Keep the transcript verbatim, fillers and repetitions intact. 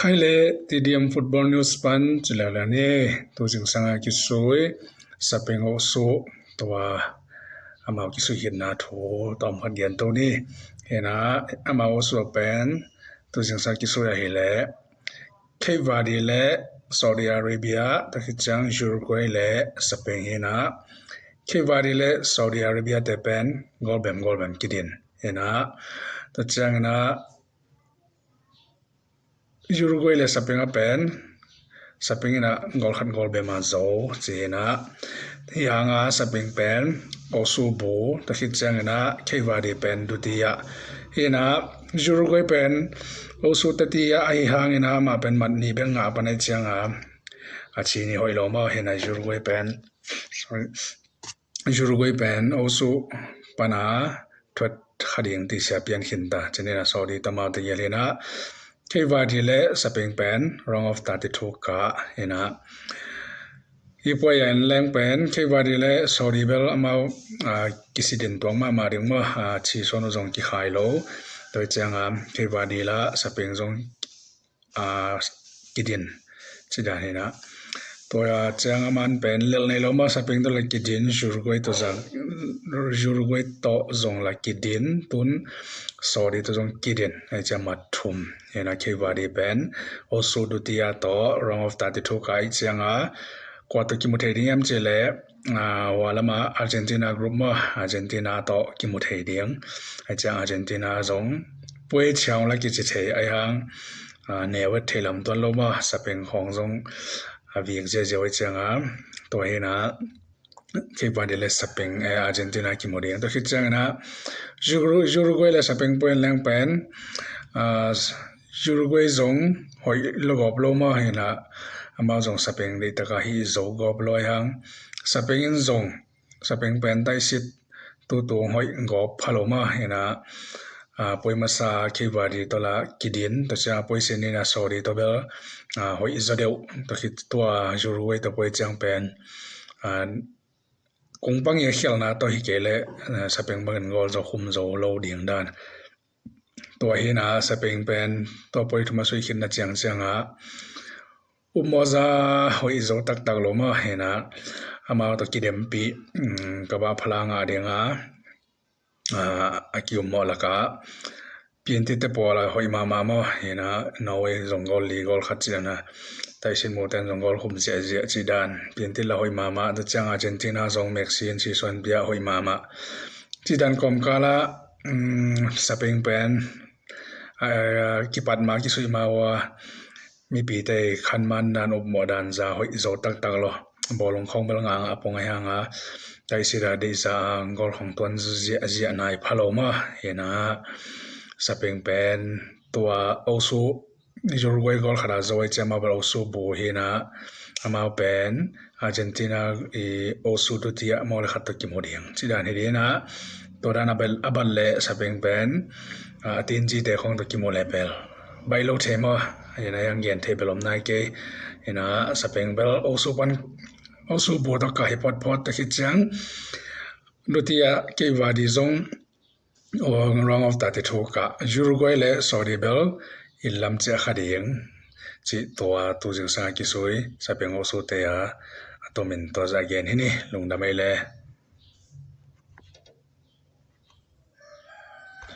Khai le T D M Football News pan ci leuleu ni. Tu zingsang a kisui Spain aw su tua amau kisui khitna thu tawm khat gen to ni. Hina amau aw su pen tu zingsang kisui ahi le Cape Verde le Saudi Arabia, tua khit ciang Uruguay le Spain hina. Cape Verde le Saudi Arabia te pen goal bem goal bem kidin hina. Tua ciang hina Uruguay le Spain a pen Spain hina goal khat goal bem a zo ci hina. Hi hanga Spain pen aw su bu, tua khit ciang hina Cape Verde pen dutia hina. Uruguay pen aw su tatia ahi hang hina, amah pen mat ni bek ngah pan ahi cianga a ci ni hoih lo maw hina. Uruguay pen, sorry, Uruguay pen aw su pana thuat kha ding ti sia pian khin ta. Ci hina Saudi tama te gel hina. Cape Verde le Spain pen round of thirty-two kah hina. Hi puai a en leng pen Cape Verde le Saudi bel amau kisidin tuak mahmah ding maw, ci suan uh zong kikhai lo. Tua cianga Cape Verde la Spain zong kidin ci dan hina. Tua ciang aman pen lelh nei lo maw, Spain tawh la kidin, Uruguay tawh zong, Uruguay tawh zong la kidin, tun Saudi tawh zong kidin. Ahi ciang mat thum hina. Cape Verde pen aw su dutia tawh round of thirty-two kah ahi cianga kua tawh kimu thei ding hiam ci le, hua lama Argentina group maw, Argentina tawh kimu thei ding. Ahi ciang Argentina zong puai ciang la kici thei ahi hang, neu et thei lam tuan lo maw, Spain khawng zong a vik ziaziau ahi cianga tua hina. Cape Verde le Spain, eh, Argentina kimu ding. Tua khit ciang hina Uruguay le Spain puai en leng pen Uruguay zong hoih lo gawp lo maw hina. Amau zong Spain deih taka hi zo gawp lo ahi hang. Spain in zong Spain pen taisit tutung hoih gawp pha lo maw hina. Puai masa Cape Verde tawh la kidin, tua ciang puai sin hina Saudi tawh bel hoih zaw deuh. Tua khit tua Uruguay tawh puai ciang pen kung pang i a khialhna tawh hi kei le Spain bangin goal zaw khum zo lo ding dan. Tua hina Spain pen tua puai thum a sui khitna ciang cianga upmawh za hoih zo taktak lo maw hina. Amau tawh kidempih ka bah phala ngah dinga a kiummawh laka piantit te pawl a hoih mahmah maw hina. Norway zong goal li goal khat ci dan a, taisit muten zong goal khum ziahziah ci dan. Piantit la hoih mahmah, tua ciang Argentina zong Messi in ci suan bia hoih mahmah ci dan kawmkala Spain pen kipat ma kisuih ma ua mipite khan man dan upmawh dan za hoih zo taktak lo. Bawlung khawng bel nganga a pong ahi hanga taisida deihza a goal khawng tuan ziahziah nai pha lo maw hina. Spain pen tua aw su Uruguay goal khat a zo ahi ciang amau bel aw su bu hina. Amau pen Argentina i aw su dutia maw le khat tawh kimu ding ci dan hi dina. Tua dan a bat le Spain pen a tin zite khawng tawh kimu le bel baih lo thei maw hina. Yang gen thei bel om nai kei hina. Spain bel aw su pan aw su bu tawh ka hi photphot, tua khit ciang dutia Cape Verde zong round of thirty-two kah Uruguay le Saudi bel inn lam ciah kha ding cih tua tu zingsang a kisui Spain aw su te a a tomin tua zah gen hi ni. Lungdam ei le.